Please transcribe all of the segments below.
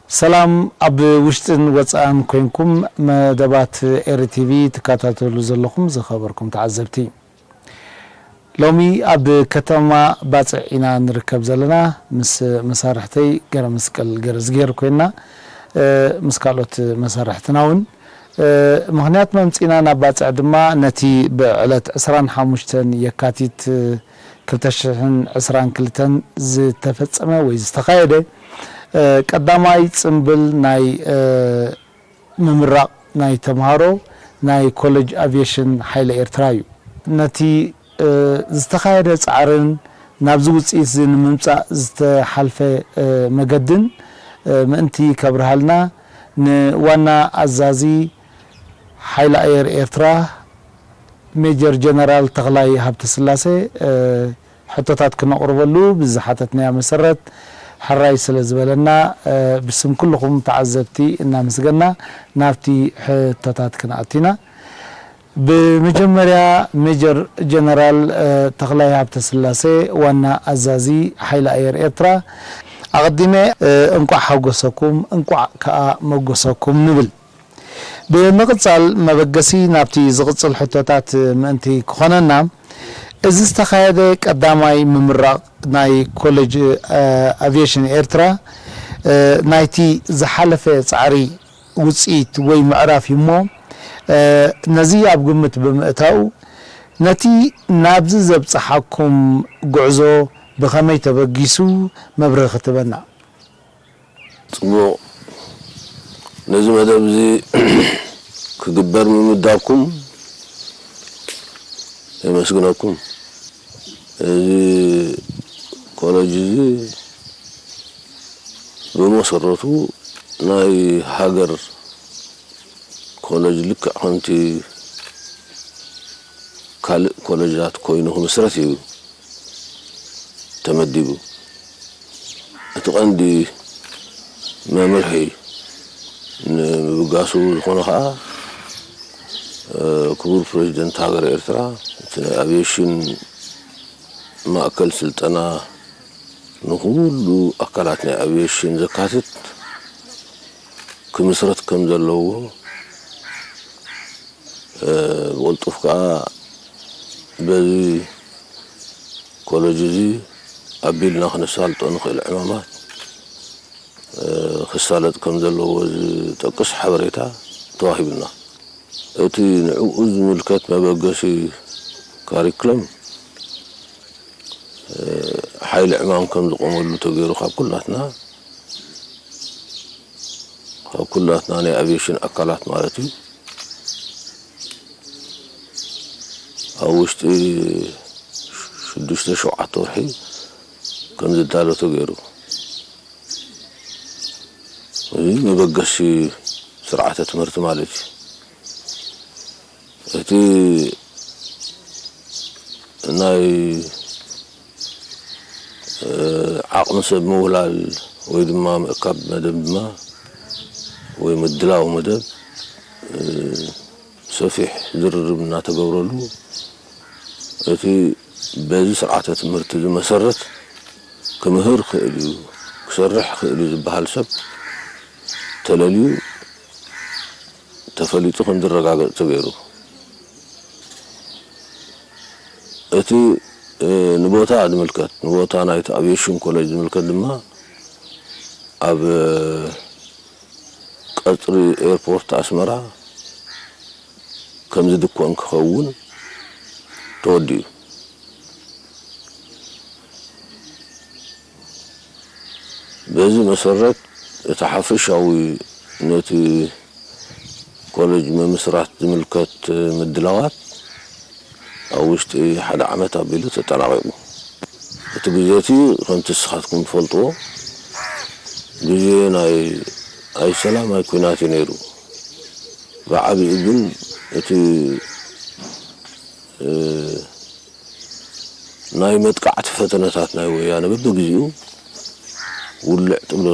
ሰላም፣ ኣብ ውሽጥን ወጻእን ኮይንኩም መደባት ኤሪ ቲቪ ትከታተሉ ዘለኹም ዝኸበርኩም ተዓዘብቲ፣ ሎሚ ኣብ ከተማ ባጽዕ ኢና ንርከብ ዘለና። ምስ መሳርሕተይ ገረመስቀል ገረዝጌር ኮይና፣ እ፣ ምስ ካልኦት መሳርሕትና እውን፣ እ፣ ምኽንያት መምጺእና ናብ ባጽዕ ድማ ነቲ ብዕለት ዕስራን ሓሙሽተን የካቲት ክልተ ሽሕን ዕስራን ክልተን ዝተፈጸመ ወይ ዝተኻየደ፣ እ፣ ቀዳማይ ጽምብል ናይ፣ እ፣ ምምራቕ ናይ ተምሃሮ ናይ ኮሌጅ ኣቪየሽን ሓይሊ ኤርትራ እዩ። ነቲ፣ እ፣ ዝተኻየደ ጻዕርን ናብዚ ውጽኢት እዚ ንምምጻእ ዝተሓልፈ፣ እ፣ መገድን፣ እ፣ ምእንቲ ከብርሃልና ንዋና ኣዛዚ ሓይሊ ኣየር ኤርትራ ሜጀር ጀነራል ተኽላይ ሃብተስላሴ፣ እ፣ ሕቶታት ክነቕርበሉ ብዝሓተትናዮ መሰረት ሕራይ ስለ ዝበለና፣ እ፣ ብስም ኩልኹም ተዓዘብቲ እናመስገና ናብቲ ሕቶታት ክንኣቱ ኢና። ብመጀመርያ ሜጀር ጀነራል፣ እ፣ ተኽላይ ሃብተስላሴ ዋና ኣዛዚ ሓይሊ ኣየር ኤርትራ፣ ኣቐዲመ፣ እ፣ እንቋዕ ሓጎሰኩም፣ እንቋዕ ከኣ መጎሰኩም ንብል። ብምቕጻል መበገሲ ናብቲ ዝቕጽል ሕቶታት ምእንቲ ክኾነና፣ እዚ ዝተኻየደ ቀዳማይ ምምራቕ ናይ ኮሌጅ፣ እ፣ ኣቪየሽን ኤርትራ፣ እ፣ ናይቲ ዝሓለፈ ጻዕሪ ውጽኢት ወይ ምዕራፍ እዩ እሞ፣ እ፣ ነዚ ኣብ ግምት ብምእታው፣ ነቲ ናብዚ ዘብጽሓኩም ጉዕዞ ብኸመይ ተበጊሱ መብርሂ ክትበና? ጽቡቕ። ነዚ መደብ እዚ ክግበር ምምዳብኩም የመስግነኩም። እዚ ኮለጅ እዚ ብመሰረቱ ናይ ሃገር ኮለጅ ልክዕ ከምቲ ካልእ ኮለጃት ኮይኑ ክምስረት እዩ ተመዲቡ። እቲ ቀንዲ መምርሒ ንምብጋሱ ዝኾነ ኸኣ፣ እ፣ ክቡር ፕሬዚደንት ሃገር ኤርትራ እቲ ናይ ኣቪዬሽን ማእከል ስልጠና ንኹሉ ኣካላት ናይ ኣቪዬሽን ዘካትት ክምስረት ከም ዘለዎ፣ እ፣ ብቕልጡፍ ከኣ በዚ ኮለጅ እዚ ኣቢልና ክነሳልጦ ንኽእል ዕማማት፣ እ፣ ክሳለጥ ከም ዘለዎ ዝጠቅስ ሓበሬታ ተዋሂቡና። እቲ ንዕኡ ዝምልከት መበገሲ ካሪክለም፣ እ፣ ሓይሊ ዕማም ከም ዝቆመሉ ተገይሩ ካብ ኩላትና፣ ካብ ኩላትና ናይ ኣቪዬሽን ኣካላት ማለት እዩ፣ ኣብ ውሽጢ ሽዱሽተ ሸውዓተ ወርሒ ከም ዝዳሎ ተገይሩ። እዚ መበገሲ ስርዓተ ትምህርቲ ማለት እዩ። እቲ ናይ፣ እ፣ ዓቕሚ ሰብ ምውላል ወይ ድማ ምእካብ መደብ ድማ ወይ ምድላው መደብ፣ እ፣ ሰፊሕ ዝርርብ እናተገብረሉ፣ እቲ በዚ ስርዓተ ትምህርቲ እዚ መሰረት ክምህር ክእል እዩ፣ ክሰርሕ ክእል እዩ ዝበሃል ሰብ ተለልዩ ተፈሊጡ ከም ዝረጋገጽ ተገይሩ። እቲ፣ እ፣ ንቦታ ዝምልከት፣ ንቦታ ናይቲ ኣቪዬሽን ኮሌጅ ዝምልከት ድማ ኣብ፣ እ፣ ቀጽሪ ኤርፖርት ኣስመራ ከም ዝድኮን ክኸውን ተወዲኡ። በዚ መሰረት፣ እቲ ሓፈሻዊ ነቲ ኮሌጅ ምምስራት ዝምልከት ምድላዋት ኣብ ውሽጢ ሓደ ዓመት ኣቢሉ ተጠናቒቑ። እቲ ግዜ እቲ፣ ከምቲ ንስኻትኩም ትፈልጥዎ፣ ግዜ ናይ ኣይሰላም ኣይኲናት እዩ ነይሩ። ብዓቢኡ ግን እቲ፣ እ፣ ናይ መጥቃዕቲ ፈተነታት ናይ ወያነ በብግዜኡ ውልዕ ትብሎ፣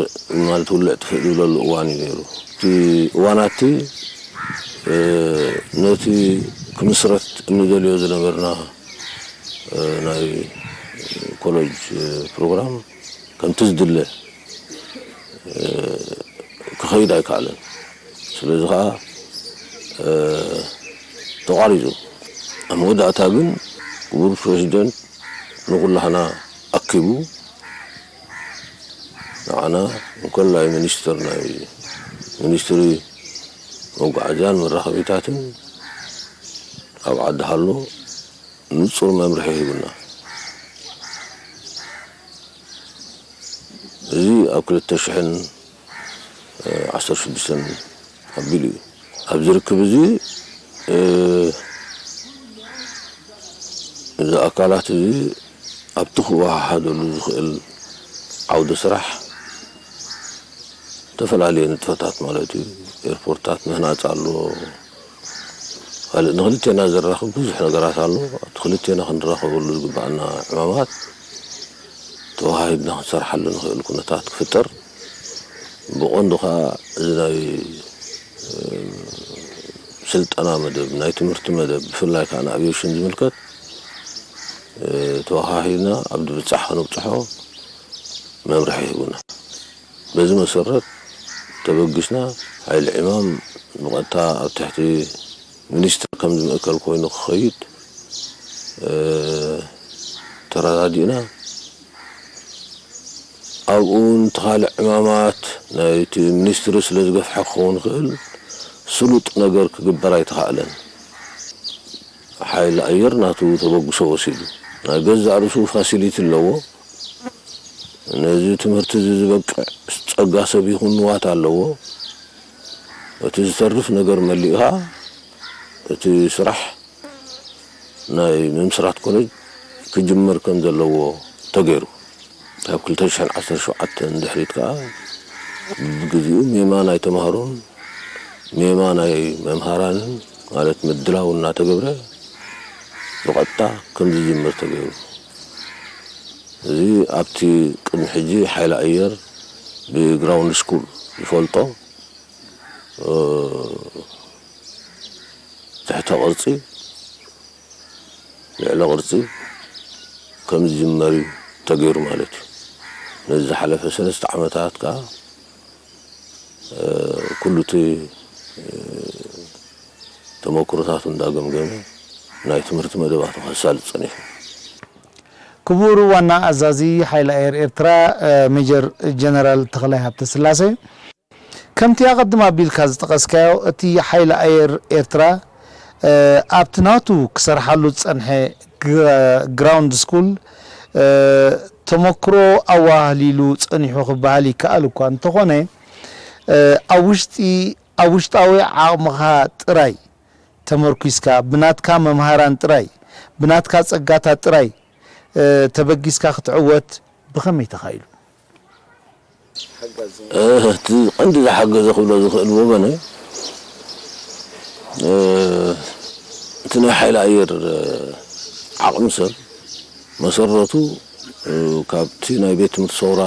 ማለት ውልዕ ጥፍእ ዝብለሉ እዋን እዩ ነይሩ። እቲ እዋናት እቲ፣ እ፣ ነቲ ክምስረት እንደልዮ ዝነበርና እ፣ ናይ ኮሌጅ፣ እ፣ ፕሮግራም ከምቲ ዝድለ፣ እ፣ ክኸይድ ኣይከኣለን። ስለዚ ኸኣ፣ እ፣ ተቋሪጹ። ኣብ መወዳእታ ግን ክቡር ፕሬዚደንት ንኹላህና ኣኪቡ ንዓና እንኮላይ ሚኒስትር ናይ ሚኒስትሪ መጓዓዝያን መራኸቢታትን ኣብ ዓዲ ሃሎ ንጹር መምርሒ ሂቡና። እዚ ኣብ ክልተ ሽሕን ዓሰርተ ሽዱሽተን ኣቢሉ እዩ። ኣብዚ ርክብ እዚ፣ እ፣ እዚ ኣካላት እዚ ኣብቲ ክወሃሃደሉ ዝኽእል ዓውዲ ስራሕ ዝተፈላለየ ንጥፈታት ማለት እዩ። ኤርፖርታት ምህናጽ ኣሎ። ካልእ ንክልቴና ዘራኽብ ብዙሕ ነገራት ኣሎ። ኣብቲ ክልቴና ክንራኸበሉ ዝግባኣና ዕማማት ተወሃሂድና ክንሰርሓሉ ንኽእል ኩነታት ክፍጠር፣ ብቐንዱ ኸኣ እዚ ናይ፣ እ፣ ስልጠና መደብ፣ ናይ ትምህርቲ መደብ፣ ብፍላይ ከኣ ንኣቪየሽን ዝምልከት፣ እ፣ ተወሃሂድና ኣብ ድብጻሕ ከነብጽሖ መምርሒ ሂቡና። በዚ መሰረት ተበጊስና፣ ሓይሊ ዕማም ብቐጥታ ኣብ ትሕቲ ሚኒስትሪ ከም ዝምእከል ኮይኑ ክኸይድ፣ እ፣ ተረዳዲእና። ኣብኡ እውን እቲ ካልእ ዕማማት ናይቲ ሚኒስትሪ ስለ ዝገፍሐ ክኸውን ይኽእል፣ ስሉጥ ነገር ክግበር ኣይተኻእለን። ሓይሊ ኣየር ናቱ ተበግሶ ወሲዱ። ናይ ገዛእ ርእሱ ፋሲሊቲ ኣለዎ። ነዚ ትምህርቲ እዚ ዝበቅዕ ጸጋ ሰብ ይኹን ንዋት ኣለዎ። እቲ ዝተርፍ ነገር መሊእኻ እቲ ስራሕ ናይ ምምስራት ኮሌጅ ክጅመር ከም ዘለዎ ተገይሩ። ካብ ክልተ ሽሕን ዓሰርተ ሸውዓተን ድሕሪት ከኣ ብግዜኡ ሜማ ናይ ተማሃሮን ሜማ ናይ መምሃራንን ማለት ምድላው እናተገብረ ብቐጥታ ከም ዝጅምር ተገይሩ። እዚ ኣብቲ ቅድሚ ሕጂ ሓይሊ ኣየር ብግራውንድ ስኩል ዝፈልጦ፣ እ፣ ትሕተ ቅርጺ፣ ልዕሊ ቅርጺ ከም ዝጅመር እዩ ተገይሩ ማለት እዩ። ነዚ ዝሓለፈ ሰለስተ ዓመታት ከኣ፣ እ፣ ኩሉ እቲ፣ እ፣ ተመክሮታቱ እንዳገምገመ ናይ ትምህርቲ መደባቱ ከሳልጥ ጸኒሑ። ክቡር ዋና ኣዛዚ ሓይሊ ኣየር ኤርትራ፣ እ፣ ሜጀር ጀነራል ተኽላይ ሃብተስላሴ፣ ከምቲ ኣቐድም ኣቢልካ ዝጠቐስካዮ፣ እቲ ሓይሊ ኣየር ኤርትራ፣ እ፣ ኣብቲ ናቱ ክሰርሓሉ ዝጸንሐ ግ-፣ ግራውንድ ስኩል፣ እ፣ ተመክሮ ኣዋህሊሉ ጸኒሑ ክበሃል ይከኣል እኳ እንተኾነ፣ እ፣ ኣብ ውሽጢ፣ ኣብ ውሽጣዊ ዓቕምኻ ጥራይ ተመርኲስካ፣ ብናትካ መምሃራን ጥራይ፣ ብናትካ ጸጋታት ጥራይ፣ እ፣ ተበጊስካ ክትዕወት ብኸመይ ተኻኢሉ? እ፣ እቲ ቀንዲ ዝሓገዘ ክብሎ ዝኽእል ብወገነይ፣ እ፣ እቲ ናይ ሓይሊ ኣየር፣ እ፣ ዓቕሚ ሰብ መሰረቱ፣ እ፣ ካብቲ ናይ ቤት ትምህርቲ ሰውራ፣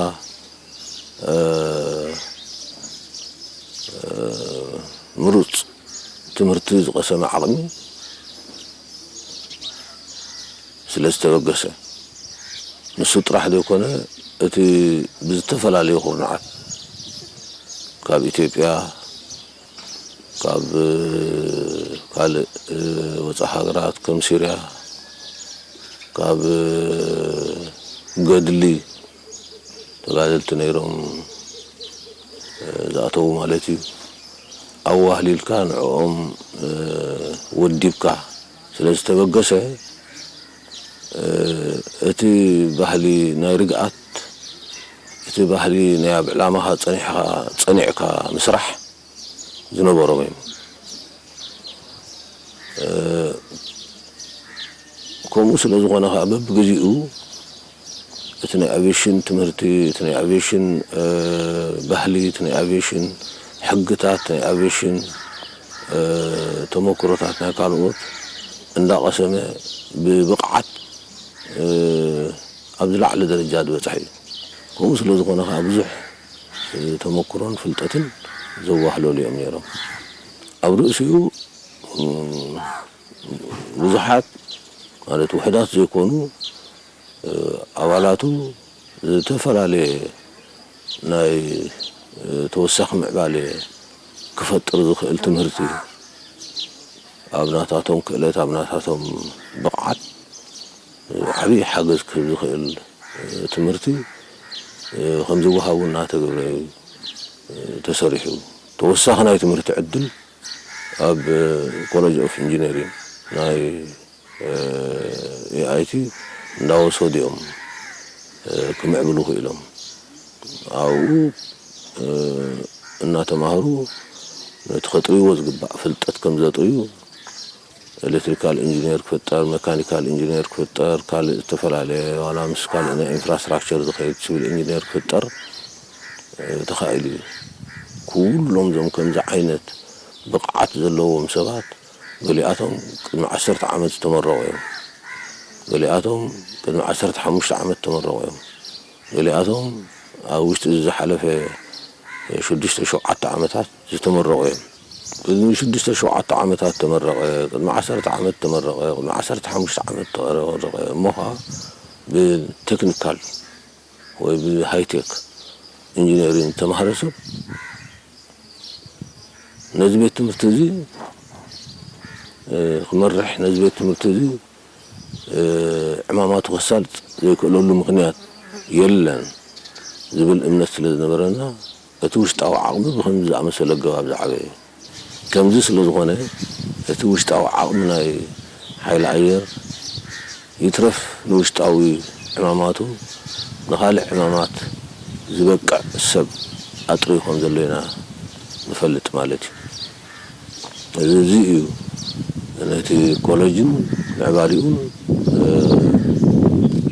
እ፣ እ፣ ምሩጽ ትምህርቲ ዝቐሰመ ዓቕሚ ስለ ዝተበገሰ፣ ንሱ ጥራሕ ዘይኮነ፣ እቲ ብዝተፈላለዩ ኩርናዓት ካብ ኢትዮጵያ፣ ካብ ካልእ ወጻኢ ሃገራት ከም ሲርያ፣ ካብ ገድሊ ተጋደልቲ ነይሮም ዝኣተዉ ማለት እዩ። ኣዋህሊልካ ንዕኦም ወዲብካ ስለ ዝተበገሰ፣ እቲ ባህሊ ናይ ርግኣት፣ እቲ ባህሊ ናይ ኣብ ዕላማኻ ጸኒሕኻ፣ ጸኒዕካ ምስራሕ ዝነበሮም እዮም። እ፣ ከምኡ ስለ ዝኾነ ኸኣ በብግዜኡ እቲ ናይ ኣቪዬሽን ትምህርቲ፣ እቲ ናይ ኣቪዬሽን፣ እ፣ ባህሊ፣ እቲ ናይ ኣቪዬሽን ሕግታት፣ ናይ ኣቪዬሽን፣ እ፣ ተመክሮታት ናይ ካልኦት እንዳቐሰመ ብብቕዓት፣ እ፣ ኣብ ዝለዓለ ደረጃ ዝበጽሐ እዩ። ከምኡ ስለ ዝኾነ ኸኣ ብዙሕ ተመክሮን ፍልጠትን ዘዋህለሉ እዮም ነይሮም። ኣብ ርእሲኡ፣ እም፣ ብዙሓት ማለት ውሕዳት ዘይኮኑ ኣባላቱ ዝተፈላለየ ናይ ተወሳኺ ምዕባለ ክፈጥር ዝኽእል ትምህርቲ ኣብ ናታቶም ክእለት ኣብ ናታቶም ብቕዓት ዓብዪ ሓገዝ ክህብ ዝኽእል ትምህርቲ ከም ዝወሃቡ እናተገብረ እዩ ተሰሪሑ። ተወሳኺ ናይ ትምህርቲ ዕድል ኣብ ኮሌጅ ኦፍ ኢንጂነሪንግ ናይ ኤኣይቲ እንዳወሰዱ እዮም ክምዕብሉ ክኢሎም። ኣብኡ እናተማህሩ ነቲ ከጥርይዎ ዝግባእ ፍልጠት ከም ዘጥርዩ ኤሌክትሪካል ኢንጂነር ክፍጠር፣ መካኒካል ኢንጂነር ክፍጠር፣ ካልእ ዝተፈላለየ ዋላ ምስ ካልእ ናይ ኢንፍራስትራክቸር ዝኸይድ ሲቪል ኢንጂነር ክፍጠር ተኻኢሉ እዩ። ኩሎም እዞም ከምዚ ዓይነት ብቕዓት ዘለዎም ሰባት ገሊኣቶም ቅድሚ ዓሰርተ ዓመት ዝተመረቑ እዮም። ገሊኣቶም ቅድሚ ዓሰርተ ሓሙሽተ ዓመት ዝተመረቑ እዮም። ገሊኣቶም ኣብ ውሽጢ እዚ ዝሓለፈ ሽዱሽተ ሸውዓተ ዓመታት ዝተመረቑ እዮም። ቅድሚ ሽዱሽተ ሸውዓተ ዓመታት ተመረቐ፣ ቅድሚ ዓሰርተ ዓመት ተመረቐ፣ ቅድሚ ዓሰርተ ሓሙሽተ ዓመት ተመረቐ እሞ ኸዓ ብቴክኒካል ወይ ብሃይቴክ ኢንጂነሪንግ ዝተማህረ ሰብ ነዚ ቤት ትምህርቲ እዚ ክመርሕ፣ ነዚ ቤት ትምህርቲ እዚ ዕማማቱ ከሳልጥ ዘይክእለሉ ምኽንያት የለን ዝብል እምነት ስለ ዝነበረና እቲ ውሽጣዊ ዓቕሚ ብኸምዚ ዝኣመሰለ ኣገባብ ዝዓበየ እዩ። ከምዚ ስለ ዝኾነ እቲ ውሽጣዊ ዓቕሚ ናይ ሓይሊ ኣየር ይትረፍ ንውሽጣዊ ዕማማቱ ንኻልእ ዕማማት ዝበቅዕ ሰብ ኣጥርዩ ከም ዘሎ ኢና ንፈልጥ ማለት እዩ። እዚ እዚ እዩ ነቲ ኮለጅን ምዕባሊኡን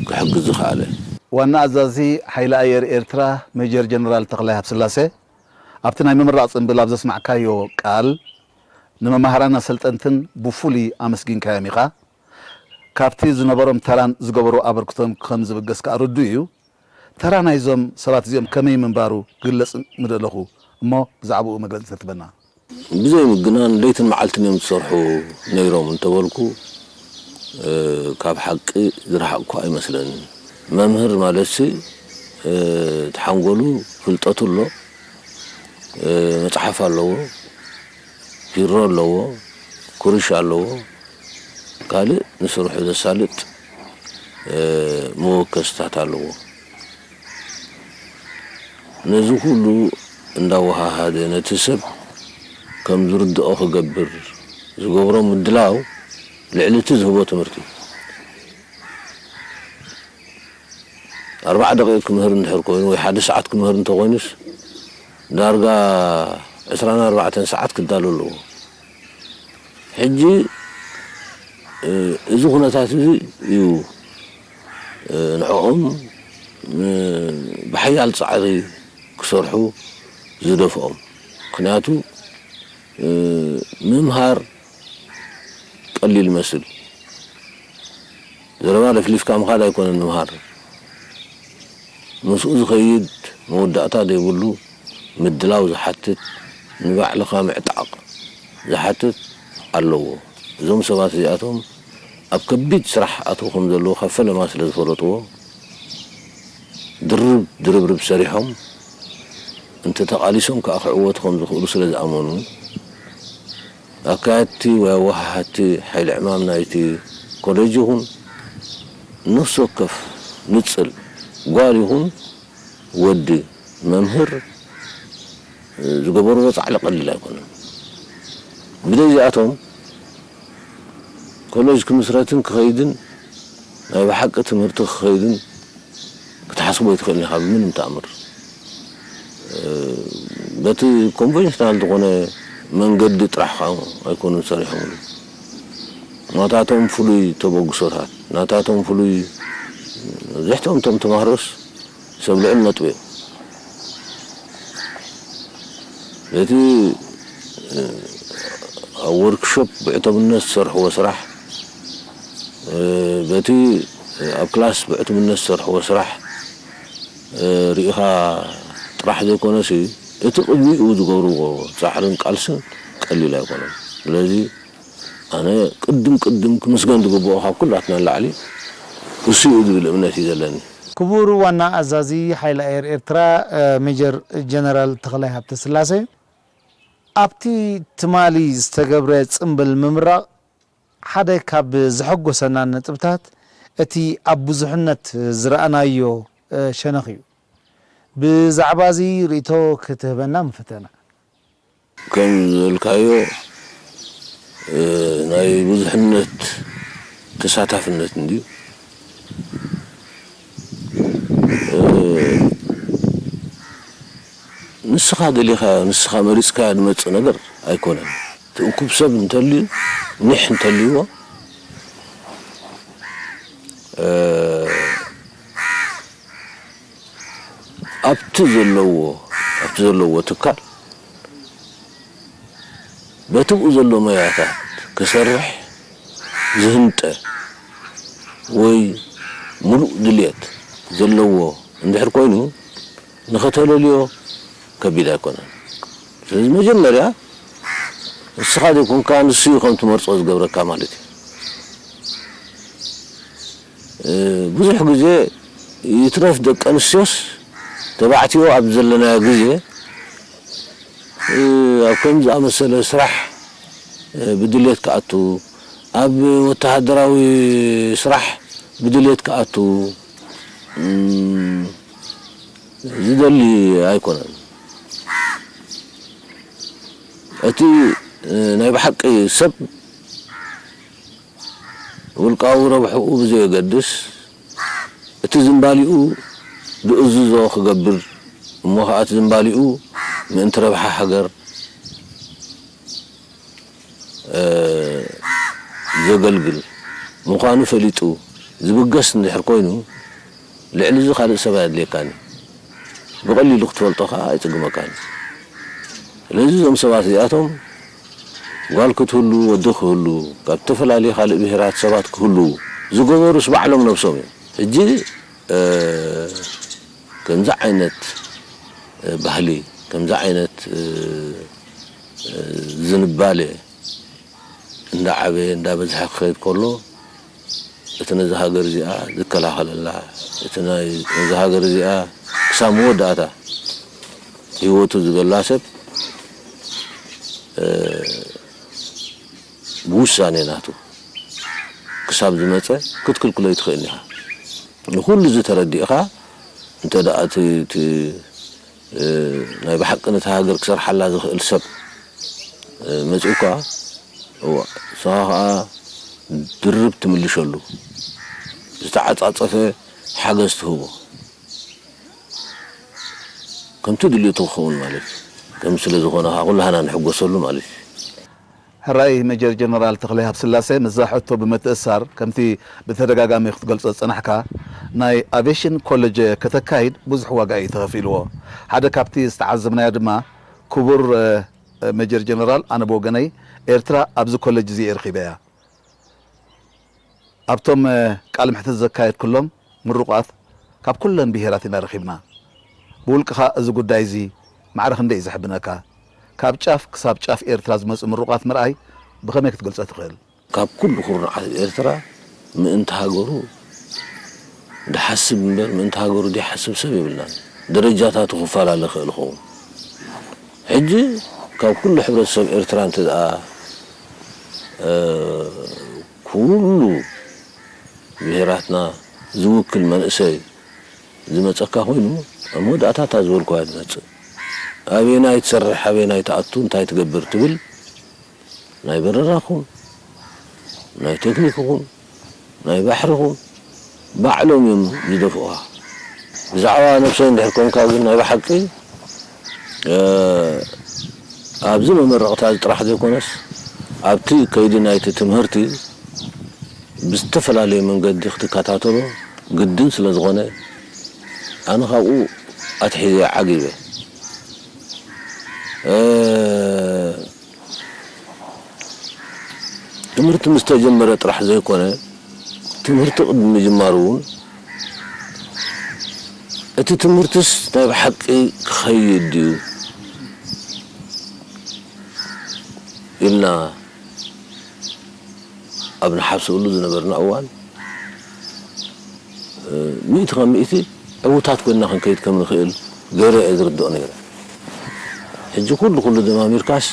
ክሕግዝ ዝኸኣለ። ዋና ኣዛዚ ሓይሊ ኣየር ኤርትራ ሜጀር ጀነራል ተኽላይ ሃብስላሴ ኣብቲ ናይ ምምራቕ ጽንብል ኣብ ዘስማዕካዮ ቃል ንመማህራን ኣሰልጠንትን ብፍሉይ ኣመስጊንካዮም ኢኻ። ካብቲ ዝነበሮም ተራን ዝገበሮ ኣበርክቶን ከም ዝብገስ ከኣ ርዱእ እዩ። ተራ ናይዞም ሰባት እዚኦም ከመይ ምንባሩ ክግለጽ ምደለኹ እሞ ብዛዕባኡ መግለጺ ተትበና። ብዘይ ምግናን ለይትን መዓልትን እዮም ዝሰርሑ ነይሮም እንተበልኩ ካብ ሓቂ ዝረሓቕኩ ኣይመስለንን። መምህር ማለትሲ እቲ ሓንጎሉ ፍልጠቱ ኣሎ፣ መጽሓፍ ኣለዎ፣ ፒሮ ኣለዎ፣ ኩርሽ ኣለዎ፣ ካልእ ንስርሑ ዘሳልጥ መወከስታት ኣለዎ። ነዚ ኩሉ እንዳወሃሃደ ነቲ ሰብ ከም ዝርድኦ ክገብር ዝገብሮ ምድላው ልዕሊ እቲ ዝህቦ ትምህርቲ ኣርባዓ ደቂቕ ክምህር እንድሕር ኮይኑ ወይ ሓደ ሰዓት ክምህር እንተኮይኑስ ዳርጋ ዕስራን ኣርባዕተን ሰዓት ክዳሎ ኣለዎ። ሕጂ እዚ ኩነታት እዚ እዩ ንዕኦም ብሓያል ጻዕሪ ክሰርሑ ዝደፍኦም። ምኽንያቱ ምምሃር ቀሊል መስል ዘረባ ለፍሊፍካ ምኻድ ኣይኮነን ምምሃር። ምስኡ ዝኸይድ መወዳእታ ዘይብሉ ምድላው ዝሓትት፣ ንባዕልኻ ምዕጣቕ ዝሓትት ኣለዎ። እዞም ሰባት እዚኣቶም ኣብ ከቢድ ስራሕ ኣትዉ ከም ዘለዉ ካብ ፈለማ ስለ ዝፈለጥዎ ድርብ ድርብርብ ሰሪሖም እንተተቓሊሶም ከኣ ክዕወቱ ከም ዝኽእሉ ስለ ዝኣመኑ ኣካየድቲ ወይ ኣወሃሃድቲ ሓይሊ ዕማም ናይቲ ኮሌጅ ይኹን ነፍሲ ወከፍ ንጽል ጓል ይኹን ወዲ መምህር ዝገበርዎ ጻዕሪ ቀሊል ኣይኮነን። ብዘይ እዚኣቶም ኮሌጅ ክምስረትን ክኸይድን ናይ ብሓቂ ትምህርቲ ክኸይድን ክትሓስቦ ኣይትኽእልን ኢኻ ብምንም ተኣምር። በቲ ኮንቨንሽናል ዝኾነ መንገዲ ጥራሕ ከዓ ኣይኮኑን ሰሪሖምሉ። ናታቶም ፍሉይ ተበግሶታት፣ ናታቶም ፍሉይ፣ መብዛሕትኦም እቶም ተማሃሮስ ሰብ ልዑል ነጥቢ እዮም። በቲ ኣብ ወርክሾፕ ብዕቱብነት ዝሰርሕዎ ስራሕ፣ በቲ ኣብ ክላስ ብዕቱብነት ዝሰርሕዎ ስራሕ ርኢኻ ጥራሕ ዘይኮነሲ፣ እቲ ቅድሚኡ ዝገብርዎ ጻዕርን ቃልስን ቀሊል ኣይኮነን። ስለዚ ኣነ ቅድም ቅድም ክምስገን ዝግብኦ ካብ ኩላትና ንላዕሊ እሱ እዩ ዝብል እምነት እዩ ዘለኒ። ክቡር ዋና ኣዛዚ ሓይሊ ኣየር ኤርትራ፣ እ፣ ሜጀር ጀነራል ተኽላይ ሃብተስላሴ፣ ኣብቲ ትማሊ ዝተገብረ ጽምብል ምምራቕ ሓደ ካብ ዘሐጎሰና ነጥብታት እቲ ኣብ ብዙሕነት ዝረኣናዮ፣ እ፣ ሸነኽ እዩ። ብዛዕባ እዚ ርእይቶ ክትህበና ምፈተና። ከም ዝበልካዮ፣ እ፣ ናይ ብዙሕነት ተሳታፍነት እንድዩ። እ፣ ንስኻ ደሊኻ፣ ንስኻ መሪጽካዮ ዝመጽእ ነገር ኣይኮነን። እቲ እኩብ ሰብ እንተልዩ፣ ኒሕ እንተልይዎ፣ እ፣ ኣብቲ ዘለዎ፣ ኣብቲ ዘለዎ ትካል በቲ ብኡ ዘሎ ሞያታት ክሰርሕ ዝህንጠ ወይ ምሉእ ድልየት ዘለዎ እንድሕር ኮይኑ፣ ንኸተለልዮ ከቢድ ኣይኮነን። ስለዚ መጀመርያ ንስኻ ዘይኮንካ ንሱ እዩ ከም ትመርጾ ዝገብረካ ማለት እዩ። እ፣ ብዙሕ ግዜ ይትረፍ ደቂ ኣንስትዮስ ተባዕትዮ ኣብ ዘለናዮ ግዜ፣ እ፣ ኣብ ከምዚ ዝኣመሰለ ስራሕ፣ እ፣ ብድልየት ክኣቱ፣ ኣብ ወተሃደራዊ ስራሕ ብድልየት ክኣቱ፣ እም፣ ዝደሊ ኣይኮነን። እቲ፣ እ፣ ናይ ብሓቂ ሰብ ውልቃዊ ረብሕኡ ብዘየገድስ፣ እቲ ዝምባሊኡ ዝእዝዞ ክገብር፣ እሞ ኸኣ እቲ ዝምባሊኡ ምእንቲ ረብሓ ሃገር፣ እ፣ ዘገልግል ምዃኑ ፈሊጡ ዝብገስ እንድሕር ኮይኑ፣ ልዕሊ እዚ ካልእ ሰብ ኣየድልየካን እዩ። ብቐሊሉ ክትፈልጦ ከኣ ኣይጽግመካን እዩ። ስለዚ እዞም ሰባት እዚኣቶም ጓል ክትህሉ፣ ወዲ ክህሉ፣ ካብ ዝተፈላለየ ካልእ ብሄራት ሰባት ክህልዉ ዝገበሩስ ባዕሎም ነብሶም እዮም። ሕጂ፣ እ፣ ከምዚ ዓይነት፣ እ፣ ባህሊ፣ ከምዚ ዓይነት፣ እ፣ እ፣ ዝንባሌ እንዳዓበየ እንዳበዝሐ ክኸይድ ከሎ፣ እቲ ነዛ ሃገር እዚኣ ዝከላኸለላ፣ እቲ ናይ ነዛ ሃገር እዚኣ ክሳብ መወዳእታ ህይወቱ ዝገላ ሰብ፣ እ፣ ብውሳኔ ናቱ ክሳብ ዝመጸ ክትክልክሎ ኣይትኽእልን ኢኻ። ንኹሉ እዚ ተረዲእኻ፣ እንተ ደኣ እቲ፣ እቲ፣ እ፣ ናይ ብሓቂ ነታ ሃገር ክሰርሓላ ዝኽእል ሰብ፣ እ፣ መጺኡካ፣ እዋ፣ ንስኻ ኸኣ ድርብ ትምልሸሉ፣ ዝተዓጻጸፈ ሓገዝ ትህቦ። ከምቲ ድልየቱ ክኸውን ማለት እዩ። ከም ስለ ዝኾነ ኸኣ ኩላህና ንሕጎሰሉ ማለት እዩ። ሕራይ ሜጀር ጀነራል ተኽለ ሃብስላሴ፣ ምስዛ ሕቶ ብምትእስሳር፣ ከምቲ ብተደጋጋሚ ክትገልጾ ዝጸናሕካ፣ ናይ ኣቪየሽን ኮለጅ ከተካይድ ብዙሕ ዋጋ እዩ ተኸፊልዎ። ሓደ ካብቲ ዝተዓዘብናዮ ድማ፣ ክቡር፣ እ፣ ሜጀር ጀነራል፣ ኣነ ብወገነይ ኤርትራ ኣብዚ ኮለጅ እዚ እየ ረኺበያ። ኣብቶም፣ እ፣ ቃለ መሕትት ዘካየድኩሎም ምሩቓት ካብ ኩለን ብሄራት ኢና ረኺብና። ብውልቅኻ እዚ ጉዳይ እዚ ማዕረ ክንደይ እዩ ዘሕብነካ? ካብ ጫፍ ክሳብ ጫፍ ኤርትራ ዝመጹ ምሩቓት ምርኣይ ብኸመይ ክትገልጾ ትኽእል? ካብ ኩሉ ኩርናዓት ኤርትራ ምእንቲ ሃገሩ ድሓስብ እምበር ምእንቲ ሃገሩ ዘይሓስብ ሰብ የብልናን። ደረጃታቱ ክፈላለ ይኽእል ይኸውን። ሕጂ ካብ ኩሉ ሕብረተሰብ ኤርትራ እንተ ደኣ፣ እ፣ ኩሉ ብሄራትና ዝውክል መንእሰይ ዝመጸካ ኮይኑ፣ ኣብ መወዳእታ እታ ዝበልኩዋ እያ ትመጽእ። ኣበየናይ ትሰርሕ፣ ኣበየናይ ትኣቱ፣ እንታይ ትገብር ትብል፣ ናይ በረራኹም፣ ናይ ቴክኒክኹም፣ ናይ ባሕርኹም ባዕሎም እዮም ዝደፍኡኻ። ብዛዕባ ነብሰይ እንድሕር ኮንካ ግን ናይ ብሓቂ፣ እ፣ ኣብዚ መመረቕታ እዚ ጥራሕ ዘይኮነስ፣ ኣብቲ ከይዲ ናይቲ ትምህርቲ ብዝተፈላለየ መንገዲ ክትከታተሎ ግድን ስለ ዝኾነ፣ ኣነ ካብኡ ኣትሒዘ ዓጊበ። እ፣ ትምህርቲ ምስ ተጀመረ ጥራሕ ዘይኮነ፣ ትምህርቲ ቅድሚ ምጅማሩ እውን፣ እቲ ትምህርትስ ናይ ብሓቂ ክኸይድ ድዩ ኢልና ኣብ ንሓስበሉ ዝነበርና እዋን፣ እ፣ ሚእቲ ካብ ሚእቲ ዕዉታት ኮይንና ክንከይድ ከም ንኽእል ገይረ እየ ዝርድኦ ነይረ። ሕጂ ኩሉ ኩሉ ደማሚርካስ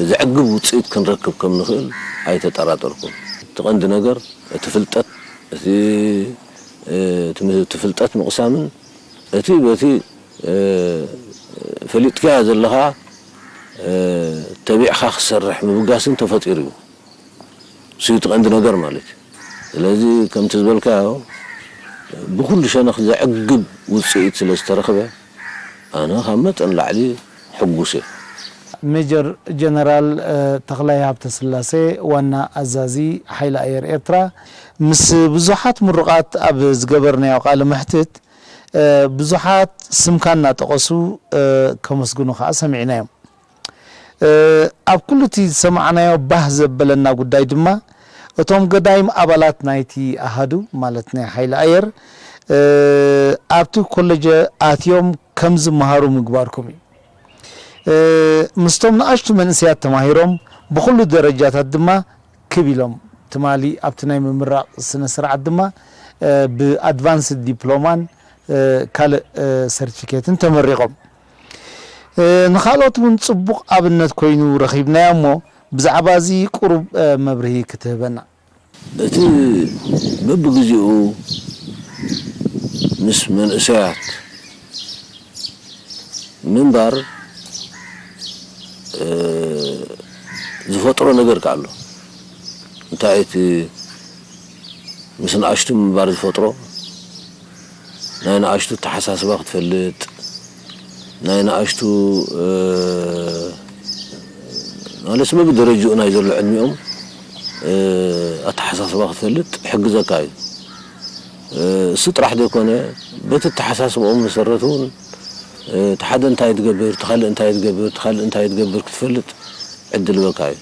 ዘዕግብ ውጽኢት ክንረክብ ከም ንኽእል ኣይተጠራጠርኩን። እቲ ቀንዲ ነገር እቲ ፍልጠት፣ እቲ፣ እ፣ እቲ ም-፣ እቲ ፍልጠት ምቕሳምን እቲ በቲ፣ እ፣ ፈሊጥካዮ ዘለኻ፣ እ፣ ተቢዕካ ክሰርሕ ምብጋስን ተፈጢሩ እዩ። እሱ እዩ እቲ ቀንዲ ነገር ማለት እዩ። ስለዚ ከምቲ ዝበልካዮ ብኩሉ ሸነኽ ዘዕግብ ውፅኢት ስለ ዝተረኽበ ኣነ ካብ መጠን ላዕሊ ሕጉስ እየ። ሜጀር ጀነራል፣ እ፣ ተኽላይ ሃብተስላሴ፣ ዋና ኣዛዚ ሓይሊ ኣየር ኤርትራ፣ ምስ ብዙሓት ምሩቓት ኣብ ዝገበርናዮ ቃለ መሕትት፣ እ፣ ብዙሓት ስምካ እናጠቐሱ፣ እ፣ ከመስግኑ ከኣ ሰሚዕናዮም። እ፣ ኣብ ኩሉ እቲ ዝሰማዕናዮ ባህ ዘበለና ጉዳይ ድማ፣ እቶም ገዳይም ኣባላት ናይቲ ኣሃዱ፣ ማለት ናይ ሓይሊ ኣየር፣ እ፣ ኣብቲ ኮለጀ ኣትዮም ከም ዝመሃሩ ምግባርኩም እዩ። እ፣ ምስቶም ንኣሽቱ መንእሰያት ተማሂሮም፣ ብኹሉ ደረጃታት ድማ ክብ ኢሎም፣ ትማሊ ኣብቲ ናይ ምምራቕ ስነ ስርዓት ድማ፣ እ፣ ብኣድቫንስድ ዲፕሎማን፣ እ፣ ካልእ፣ እ፣ ሰርቲፊኬትን ተመሪቖም። እ፣ ንኻልኦት እውን ጽቡቕ ኣብነት ኮይኑ ረኺብናዮ እሞ፣ ብዛዕባ እዚ ቁሩብ፣ እ፣ መብርሂ ክትህበና። እቲ በብግዜኡ ምስ መንእሰያት ምንባር፣ እ፣ ዝፈጥሮ ነገር ከ ኣሎ። እንታይ እቲ ምስ ንኣሽቱ ምንባር ዝፈጥሮ? ናይ ንኣሽቱ ኣተሓሳስባ ክትፈልጥ፣ ናይ ንኣሽቱ፣ እ፣ ማለት በብደረጅኡ ናይ ዘሎ ዕድሚኦም፣ እ፣ ኣተሓሳስባ ክትፈልጥ ይሕግዘካ እዩ። እ፣ እሱ ጥራሕ ዘይኮነ፣ በቲ ኣተሓሳስባኦም መሰረት እውን፣ እ፣ እቲ ሓደ እንታይ ትገብር፣ እቲ ካልእ እንታይ ትገብር፣ እቲ ካልእ እንታይ ትገብር ክትፈልጥ ዕድል ይህበካ እዩ።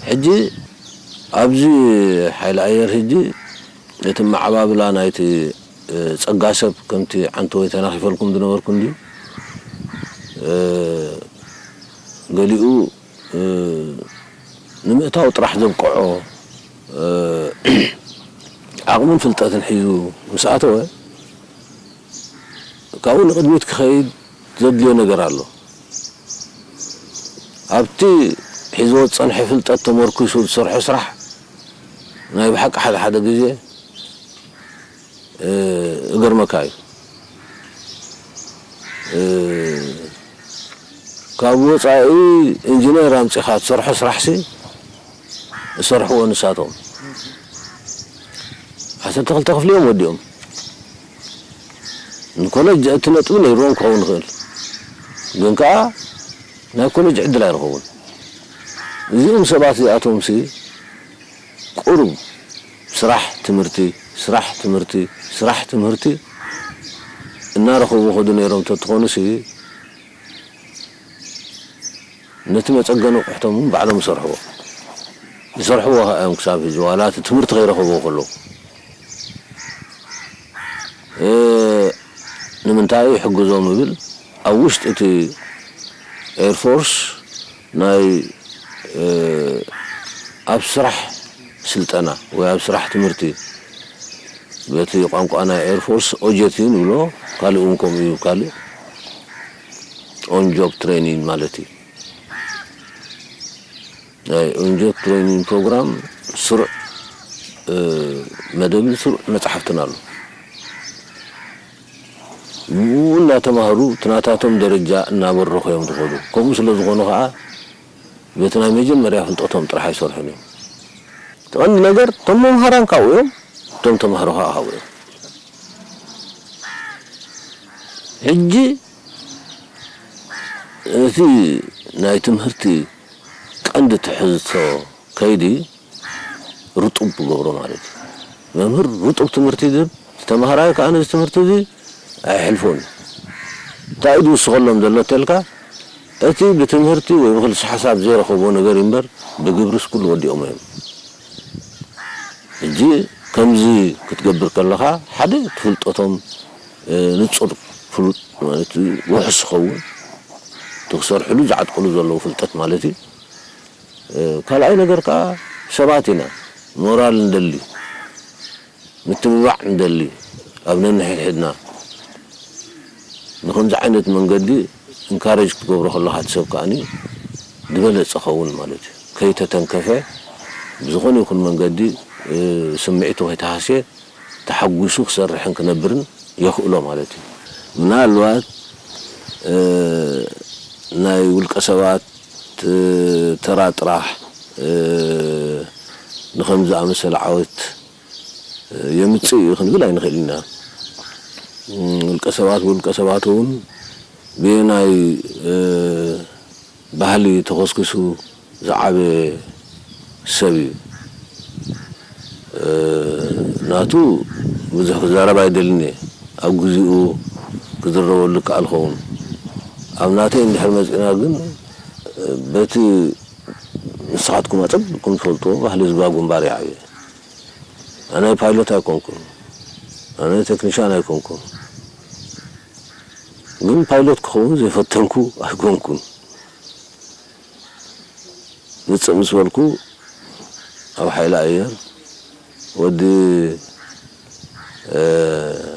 ሕጂ ኣብዚ ሓይሊ ኣየር ሕጂ እቲ መዓባብላ ናይቲ፣ እ፣ ጸጋ ሰብ ከምቲ ዓንተወይ ተናኺፈልኩም ዝነበርኩ እንድዩ። እ፣ ገሊኡ፣ እ፣ ንምእታው ጥራሕ ዘብቅዖ፣ እ፣ ዓቕምን ፍልጠትን ሒዙ ምስ ኣተወ፣ ካብኡ ንቕድሚት ክኸይድ ዘድልዮ ነገር ኣሎ። ኣብቲ ሒዝዎ ዝጸንሐ ፍልጠት ተመርኲሱ ዝሰርሖ ስራሕ ናይ ብሓቂ ሓደ ሓደ ግዜ፣ እ፣ እገርመካ እዩ። እ፣ ካብ ወጻኢ ኢንጂነር ኣምጺኻ ትሰርሖ ስራሕሲ ዝሰርሕዎ ንሳቶም። ዓሰርተ ክልተ ክፍሊ እዮም ወዲኦም። ንኮለጅ እቲ ነጥቢ ነይርዎም ክኸውን ይኽእል፣ ግን ከኣ ናይ ኮለጅ ዕድል ኣይረኸቡን። እዚኦም ሰባት እዚኣቶምሲ ቁሩብ ስራሕ ትምህርቲ፣ ስራሕ ትምህርቲ፣ ስራሕ ትምህርቲ እናረኸቡ ይኸዱ ነይሮም ተትኾኑሲ፣ ነቲ መጸገኒ ኣቑሑቶም እውን ባዕሎም ይሰርሕዎ። ይሰርሕዎ ከኣ እዮም ክሳብ ሕጂ፣ ዋላ እቲ ትምህርቲ ከይረኸብዎ ከለዉ። እ፣ ንምንታይ ይሕግዞም እብል፣ ኣብ ውሽጢ እቲ ኤርፎርስ ናይ፣ እ፣ ኣብ ስራሕ ስልጠና ወይ ኣብ ስራሕ ትምህርቲ፣ በቲ ቋንቋ ናይ ኤርፎርስ ኦጀቲ ንብሎ፣ ካልእ እውን ከምኡ እዩ፣ ካልእ ኦን ጆብ ትሬኒንግ ማለት እዩ። ናይ ኦን ጆብ ትሬኒንግ ፕሮግራም ስሩዕ፣ እ፣ መደብን ስሩዕ መጻሕፍትን ኣሎ። ብኡ እናተማህሩ እቲ ናታቶም ደረጃ እናበረኹ እዮም ዝኸዱ። ከምኡ ስለ ዝኾኑ ኸዓ በቲ ናይ መጀመርያ ፍልጠቶም ጥራሕ ኣይሰርሑን እዮም። እቲ ቀንዲ ነገር እቶም መምሃራን ካብኡ እዮም፣ እቶም ተማሃሮ ኸዓ ካብኡ እዮም። ሕጂ እቲ ናይ ትምህርቲ ቀንዲ ትሕዝቶ ከይዲ ርጡብ ክገብሮ ማለት እዩ። መምህር ርጡብ ትምህርቲ ዝህብ፣ ተማሃራይ ከኣ ነዚ ትምህርቲ እዚ ኣይሕልፎን እዩ። እንታይ እዩ ዝውስኸሎም ዘሎ ተልካ፣ እቲ ብትምህርቲ ወይ ብክልሲ ሓሳብ ዘይረኸቦ ነገር እዩ እምበር፣ ብግብርስ ኩሉ ወዲኦሞ እዮም። ሕጂ ከምዚ ክትገብር ከለኻ፣ ሓደ እቲ ፍልጠቶም፣ እ፣ ንጹር ፍሉጥ ማለት እዩ፣ ውሑስ ይኸውን። እቲ ክሰርሕሉ ዝዓጥቀሉ ዘለዉ ፍልጠት ማለት እዩ። እ፣ ካልኣይ ነገር ከኣ ሰባት ኢና፣ ሞራል ንደሊ፣ ምትብባዕ ንደሊ፣ ኣብ ነንሕድሕድና ንኸምዚ ዓይነት መንገዲ ኢንካሬጅ ክትገብሮ ከለኻ እቲ ሰብ ከኣኒ ዝበለጸ ኸውን ማለት እዩ። ከይተተንከፈ ብዝኾነ ይኹን መንገዲ፣ እ፣ ስምዒቱ ከይተሃስየ ተሓጒሱ ክሰርሕን ክነብርን የኽእሎ ማለት እዩ። ምናልባት፣ እ፣ ናይ ውልቀ ሰባት፣ እ፣ ተራ ጥራሕ፣ እ፣ ንኸምዚ ዝኣመሰለ ዓወት የምጽእ እዩ ክንብል ኣይንኽእልን ኢና። ውልቀ ሰባት ብውልቀ ሰባት እውን ብናይ፣ እ፣ ባህሊ ተኾስኪሱ ዝዓበየ ሰብ እዩ። እ፣ ናቱ ብዙሕ ክዛረብ ኣይደልን እየ። ኣብ ግዜኡ ክዝረበሉ ይከኣል ኸውን። ኣብ ናተይ እንድሕር መጺእና ግን፣ እ፣ በቲ ንስኻትኩም ኣጸቢቕኩም ትፈልጥዎ ባህሊ ህዝባዊ ግንባር ይዓብየ። ኣነ ፓይሎት ኣይኮንኩን፣ ኣነ ቴክኒሻን ኣይኮንኩን። ግን ፓይሎት ክኸውን ዘይፈተንኩ ኣይኮንኩን። ምጽእ ምስ በልኩ ኣብ ሓይሊ ኣየር ወዲ፣ እ፣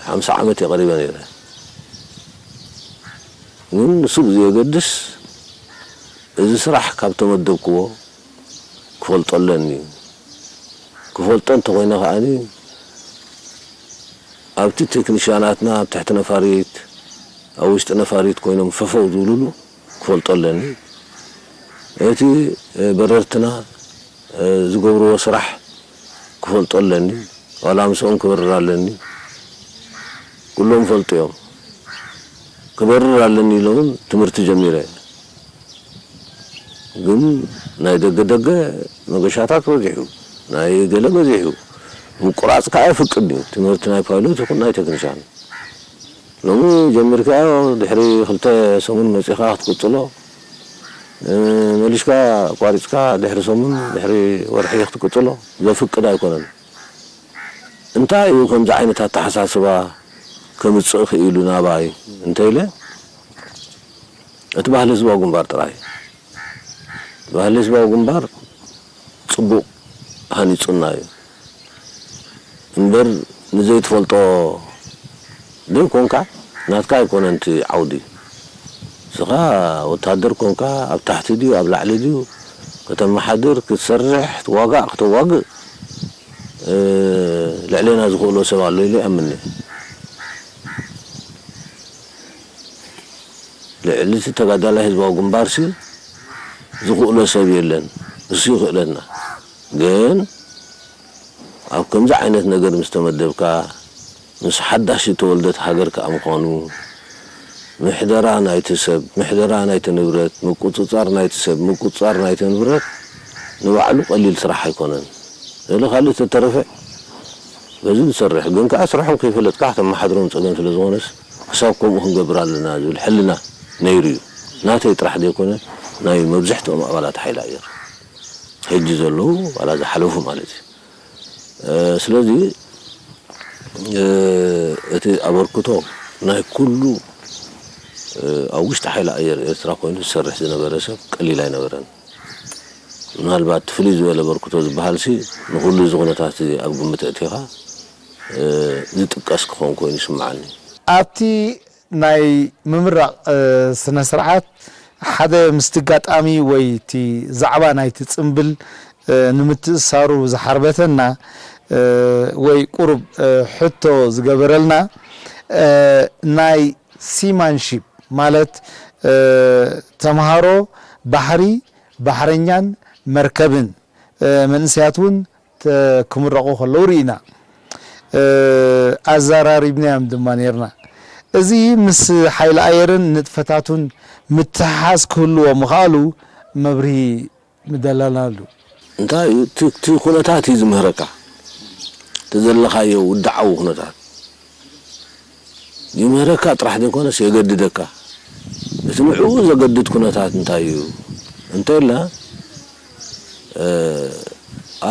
ሓምሳ ዓመት እየ ቀሪበ ነይረ። ግን ንሱ ብዘየገድስ እዚ ስራሕ ካብ ተመደብክዎ ክፈልጦ ኣለኒ። ክፈልጦ እንተኾይነ ከኣኒ ኣብቲ ቴክኒሽያናትና ኣብ ትሕቲ ነፋሪት፣ ኣብ ውሽጢ ነፋሪት ኮይኖም ፈፈው ዝብሉሉ ክፈልጦ ኣለኒ። እቲ፣ እ፣ በረርትና፣ እ፣ ዝገብርዎ ስራሕ ክፈልጦ ኣለኒ። ዋላ ምስኦም ክበርር ኣለኒ። ኩሎም ፈልጡ እዮም። ክበርር ኣለኒ ኢለ እውን ትምህርቲ ጀሚረ። ግን ናይ ደገ ደገ መገሻታት በዚሑ፣ ናይ ገለ በዚሑ። ምቁራጽ ከኣ ይፍቅድ እዩ። ትምህርቲ ናይ ፓይሎት ይኹን ናይ ቴክኒሻን። ሎሚ ጀሚርካዮ ድሕሪ ክልተ ሰሙን መጺኻ ክትቅጽሎ፣ እ፣ መሊሽካ ኣቋሪጽካ ድሕሪ ሰሙን፣ ድሕሪ ወርሒ ክትቅጽሎ ዘፍቅድ ኣይኮነን። እንታይ እዩ ከምዚ ዓይነት ኣተሓሳስባ ከምጽእ ክኢሉ ናባይ እንተ ኢለ፣ እቲ ባህሊ ህዝባዊ ግንባር ጥራይ። ባህሊ ህዝባዊ ግንባር ጽቡቕ ሃኒጹና እዩ። እምበር ንዘይትፈልጦ ዘይኮንካ፣ ናትካ ኣይኮነን እቲ ዓውዲ። ንስኻ ወታደር ኮንካ፣ ኣብ ታሕቲ ድዩ ኣብ ላዕሊ ድዩ ከተመሓድር፣ ክትሰርሕ፣ ክትዋጋእ፣ ክተዋግእ፣ እ፣ ልዕሌና ዝኽእሎ ሰብ ኣሎ ኢለ ይኣምን እየ። ልዕሊ እቲ ተጋዳላይ ህዝባዊ ግንባርሲ ዝኽእሎ ሰብ የለን። እሱ ይኽእለና። ግን ኣብ ከምዚ ዓይነት ነገር ምስ ተመደብካ፣ ምስ ሓዳሽ ዝተወልደት ሃገር ከኣ ምዃኑ፣ ምሕደራ ናይቲ ሰብ፣ ምሕደራ ናይቲ ንብረት፣ ምቁጽጻር ናይቲ ሰብ፣ ምቁጽጻር ናይቲ ንብረት ንባዕሉ ቀሊል ስራሕ ኣይኮነን። ገለ ካልእ ተተረፈ በዚ ንሰርሕ። ግን ከኣ ስርሖም ከይፈለጥካ ከተመሓድሮም ጸገም ስለ ዝኾነስ፣ ክሳብ ከምኡ ክንገብር ኣለና ዝብል ሕልና ነይሩ እዩ። ናተይ ጥራሕ ዘይኮነ፣ ናይ መብዝሕትኦም ኣባላት ሓይሊ ኣየር። ሕጂ ዘለዉ ዋላ ዝሓለፉ ማለት እዩ። እ፣ ስለዚ፣ እ፣ እቲ ኣበርክቶ ናይ ኩሉ፣ እ፣ ኣብ ውሽጢ ሓይሊ ኣየር ኤርትራ ኮይኑ ዝሰርሕ ዝነበረ ሰብ ቀሊል ኣይነበረን። ምናልባት ፍልይ ዝበለ ኣበርክቶ ዝበሃልሲ ንኹሉ እዚ ኩነታት እዚ ኣብ ግምት ኣእቲኻ፣ እ፣ ዝጥቀስ ክኸውን ኮይኑ ይስምዓኒ። ኣብቲ ናይ ምምራቕ፣ እ፣ ስነ ስርዓት ሓደ ምስቲ ጋጣሚ ወይ እቲ ዛዕባ ናይቲ ጽምብል፣ እ፣ ንምትእስሳሩ ዝሓርበተና፣ እ፣ ወይ ቁሩብ፣ እ፣ ሕቶ ዝገበረልና፣ እ፣ ናይ ሲማንሺፕ ማለት፣ እ፣ ተምሃሮ ባሕሪ፣ ባሕረኛን መርከብን፣ እ፣ መንእሰያት እውን ተ-፣ ክምረቑ ከለዉ ርኢና። እ፣ ኣዘራሪብናዮም ድማ ኔርና። እዚ ምስ ሓይሊ ኣየርን ንጥፈታቱን ምትሕሓዝ ክህልዎ ምኽኣሉ መብርሂ ምደለናሉ። እንታይ እዩ? እቲ፣ እቲ ኩነታት እዩ ዝምህረካ። እቲ ዘለኻዮ ውድዓዊ ኩነታት። ይምህረካ ጥራሕ ዘይኮነስ የገድደካ። እቲ ንዕኡ ዘገድድ ኩነታት እንታይ እዩ እንተ ኢልና፣ እ፣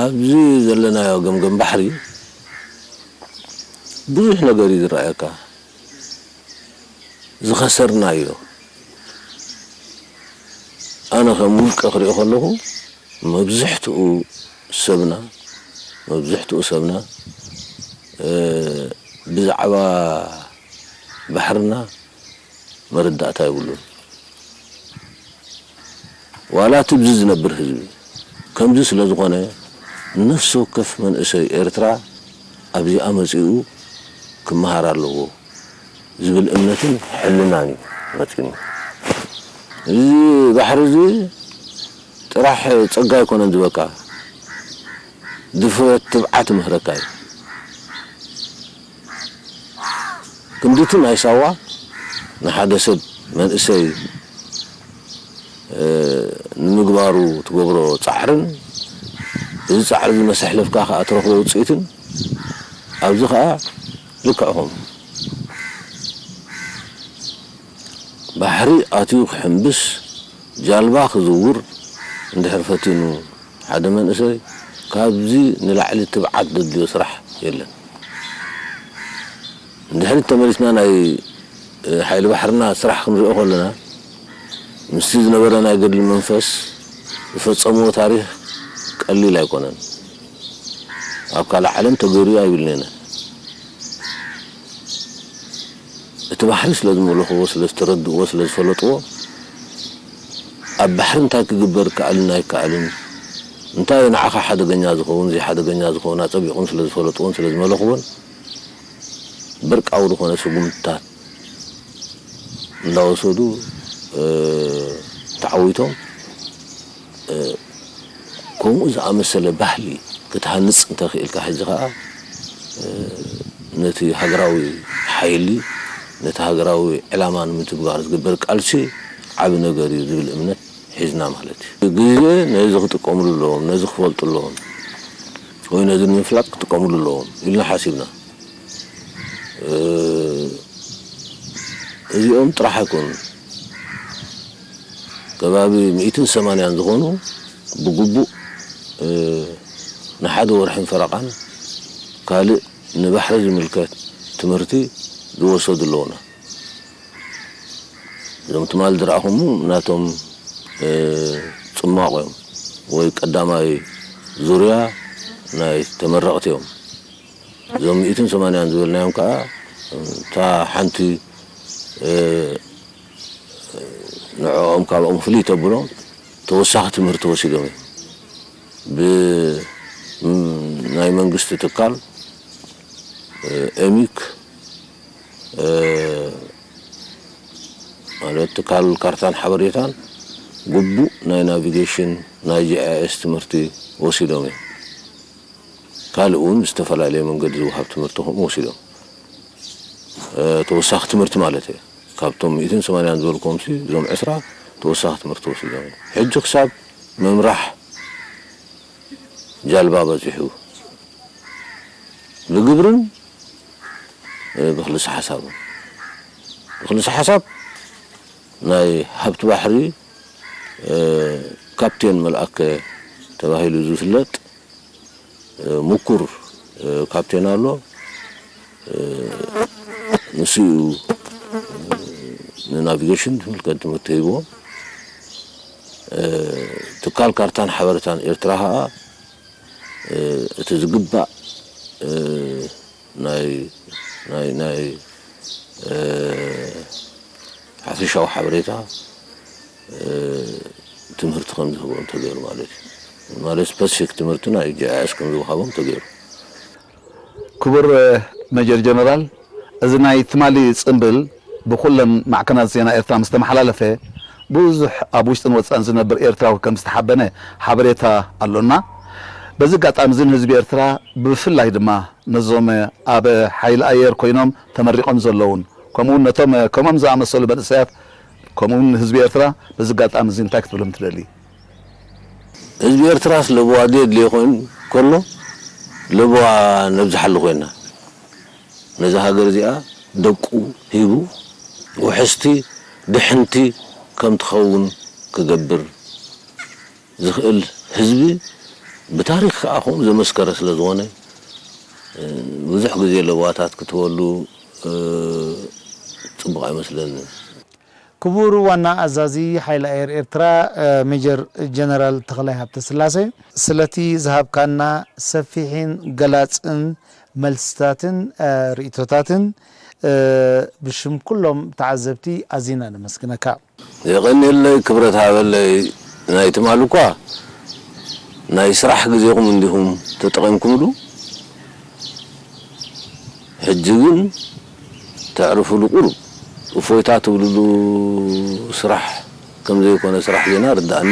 ኣብዚ ዘለናዮ ገምገም ባሕሪ ብዙሕ ነገር እዩ ዝረኣየካ። ዝኸሰርናዮ፣ ኣነ ከም ውልቀ ክሪኦ ከለኹ፣ መብዝሕትኡ ሰብና፣ መብዝሕትኡ ሰብና፣ እ፣ ብዛዕባ ባሕርና መረዳእታ የብሉን። ዋላ እቲ ብዚ ዝነብር ህዝቢ። ከምዚ ስለ ዝኾነ፣ ነፍሲ ወከፍ መንእሰይ ኤርትራ ኣብዚኣ መጺኡ ክመሃር ኣለዎ ዝብል እምነትን ሕልናን እዩ መጺኡኒ። እዚ ባሕሪ እዚ ጥራሕ ጸጋ ኣይኮነን ዝህበካ፣ ድፍረት፣ ትብዓት ይምህረካ እዩ። ክንድቲ ናይ ሳዋ ንሓደ ሰብ መንእሰይ፣ እ፣ ንምግባሩ ትገብሮ ጻዕርን፣ እዚ ጻዕሪ እዚ መሰሕለፍካ ከኣ ትረኽቦ ውጽኢትን፣ ኣብዚ ከኣ ልክዕኹም። ባሕሪ ኣትዩ ክሕምብስ፣ ጃልባ ክዝውር እንድሕር ፈቲኑ ሓደ መንእሰይ፣ ካብዚ ንላዕሊ ትብዓት ዘድልዮ ስራሕ የለን። እንድሕር ተመሊስና ናይ፣ እ፣ ሓይሊ ባሕርና ስራሕ ክንሪኦ ከለና፣ ምስቲ ዝነበረ ናይ ገድሊ መንፈስ ዝፈጸምዎ ታሪኽ ቀሊል ኣይኮነን። ኣብ ካልእ ዓለም ተገይሩ እዩ ኣይብልን እየ። እቲ ባሕሪ ስለ ዝመለኽዎ፣ ስለ ዝተረድእዎ፣ ስለ ዝፈለጥዎ፣ ኣብ ባሕሪ እንታይ ክግበር ይከኣልን ኣይከኣልን፣ እንታይ ንዓኻ ሓደገኛ ዝኸውን፣ ዘይሓደገኛ ዝኸውን ኣጸቢቖም ስለ ዝፈለጥዎን ስለ ዝመለኽዎን፣ በርቃዊ ዝኾነ ስጉምትታት እንዳወሰዱ፣ እ፣ ተዓዊቶም፣ እ፣ ከምኡ ዝኣመሰለ ባህሊ ክትሃንጽ እንተኽኢልካ፣ ሕጂ ኸኣ፣ እ፣ ነቲ ሃገራዊ ሓይሊ፣ ነቲ ሃገራዊ ዕላማ ንምትግባር ዝግበር ቃልሲ ዓቢ ነገር እዩ ዝብል እምነት ሒዝና ማለት እዩ። ግዜ ነዚ ክጥቀምሉ ኣለዎም፣ ነዚ ክፈልጡ ኣለዎም፣ ወይ ነዚ ንምፍላጥ ክጥቀምሉ ኣለዎም ኢልና ሓሲብና። እ፣ እዚኦም ጥራሕ ኣይኮኑን። ከባቢ ሚእትን ሰማንያን ዝኾኑ ብግቡእ፣ እ፣ ንሓደ ወርሕን ፈረቓን ካልእ ንባሕሪ ዝምልከት ትምህርቲ ዝወሰዱ ኣለዉና። እዞም ትማል ዝረኣኹም ናቶም፣ እ፣ ጽማቕ እዮም፣ ወይ ቀዳማይ ዙርያ ናይ ተመረቕቲ እዮም። እዞም ሚእትን ሰማንያን ዝበልናዮም ከኣ፣ እታ ሓንቲ፣ እ፣ ንዕኦም ካብኦም ፍልይ ተብሎም ተወሳኺ ትምህርቲ ወሲዶም እዮም። ብ-፣ ም-፣ ናይ መንግስቲ ትካል፣ እ፣ ኤሚክ፣ እ፣ ማለት ትካል ካርታን ሓበሬታን ግቡእ ናይ ናቪጌሽን፣ ናይ ጂ ኣይ ኤስ ትምህርቲ ወሲዶም እዮም። ካልእ እውን ብዝተፈላለየ መንገዲ ዝወሃብ ትምህርቲ ከምኡ ወሲዶም። እ፣ ተወሳኺ ትምህርቲ ማለት እየ። ካብቶም ሚእትን ሰማንያን ዝበልኩዎምሲ፣ እዞም ዕስራ ተወሳኺ ትምህርቲ ወሲዶም እዮም። ሕጂ ክሳብ ምምራሕ ጃልባ በጺሑ። ብግብርን፣ እ፣ ብክልሰ ሓሳብን። ብክልሰ ሓሳብ ናይ ሃብቲ ባሕሪ፣ እ፣ ካፕቴን መልኣከ ተባሂሉ ዝፍለጥ፣ እ፣ ምኩር፣ እ፣ ካፕቴን ኣሎ። እ፣ ንሱ እዩ ንናቪጌሽን ዝምልከት ትምህርቲ ሂብዎ። እ፣ ትካል ካርታን ሓበሬታን ኤርትራ ኸኣ፣ እ፣ እቲ ዝግባእ፣ እ፣ ናይ፣ ናይ፣ ናይ፣ እ፣ ሓፈሻዊ ሓበሬታ፣ እ፣ ትምህርቲ ከም ዝህቦም ተገይሩ ማለት እዩ። ማለት ስፐሲፊክ ትምህርቲ ናይ ጂ ኣይ ኤስ ከም ዝወሃቦም ተገይሩ። ክቡር ሜጀር ጀነራል፣ እዚ ናይ ትማሊ ጽምብል ብኹለን ማዕከናት ዜና ኤርትራ ምስ ተመሓላለፈ፣ ብዙሕ ኣብ ውሽጥን ወጻእን ዝነብር ኤርትራዊ ከም ዝተሓበነ ሓበሬታ ኣሎና። በዚ ኣጋጣሚ እዚ ንህዝቢ ኤርትራ፣ ብፍላይ ድማ ነዞም ኣብ ሓይሊ ኣየር ኮይኖም ተመሪቖም ዘለዉን፣ ከምኡውን ነቶም ከምኦም ዝኣመሰሉ መንእሰያት፣ ከምኡውን ንህዝቢ ኤርትራ በዚ ኣጋጣሚ እዚ እንታይ ክትብሎም ትደሊ? ህዝቢ ኤርትራስ ለበዋ ዘየድልዮ ኮይኑ ከሎ፣ ለበዋ ነብዝሓሉ ኮይንና፣ ነዛ ሃገር እዚኣ ደቁ ሂቡ ውሕስቲ ድሕንቲ ከም ትኸውን ክገብር ዝኽእል ህዝቢ፣ ብታሪኽ ከኣ ከምኡ ዘመስከረ ስለ ዝኾነ፣ እ፣ ብዙሕ ግዜ ለበዋታት ክትህበሉ፣ እ፣ ጽቡቕ ኣይመስለንን። ክቡር ዋና ኣዛዚ ሓይሊ ኣየር ኤርትራ፣ እ፣ ሜጀር ጀነራል ተኽላይ ሃብተስላሴ፣ ስለቲ ዝሃብካና ሰፊሕን ገላጽን መልስታትን፣ እ፣ ርእይቶታትን፣ እ፣ ብሽም ኩሎም ተዓዘብቲ ኣዚና ነመስግነካ። የቐንየለይ፣ ክብረት ሃበለይ። ናይ ትማል እኳ ናይ ስራሕ ግዜኹም እንዲኹም ተጠቒምኩምሉ። ሕጂ ግን ተዕርፉሉ ቁሩብ እፎይታ ትብልሉ ስራሕ ከም ዘይኮነ ስራሕ ዜና ርድኣኒ።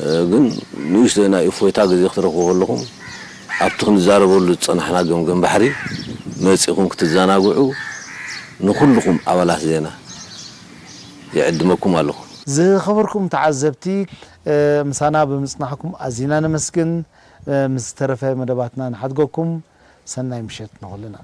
እ፣ ግን ንእሽተይ ናይ እፎይታ ግዜ ክትረኽቡ ከለኹም ኣብቲ ክንዛረበሉ ዝጸናሕና ገምገም ባሕሪ መጺኹም ክትዘናግዑ ንኹልኹም ኣባላት ዜና ይዕድመኩም ኣለኹ። ዝኸበርኩም ተዓዘብቲ፣ እ፣ ምሳና ብምጽናሕኩም ኣዚና ነመስግን። እ፣ ምስ ዝተረፈ መደባትና ንሓድገኩም። ሰናይ ምሸት ንኹልና።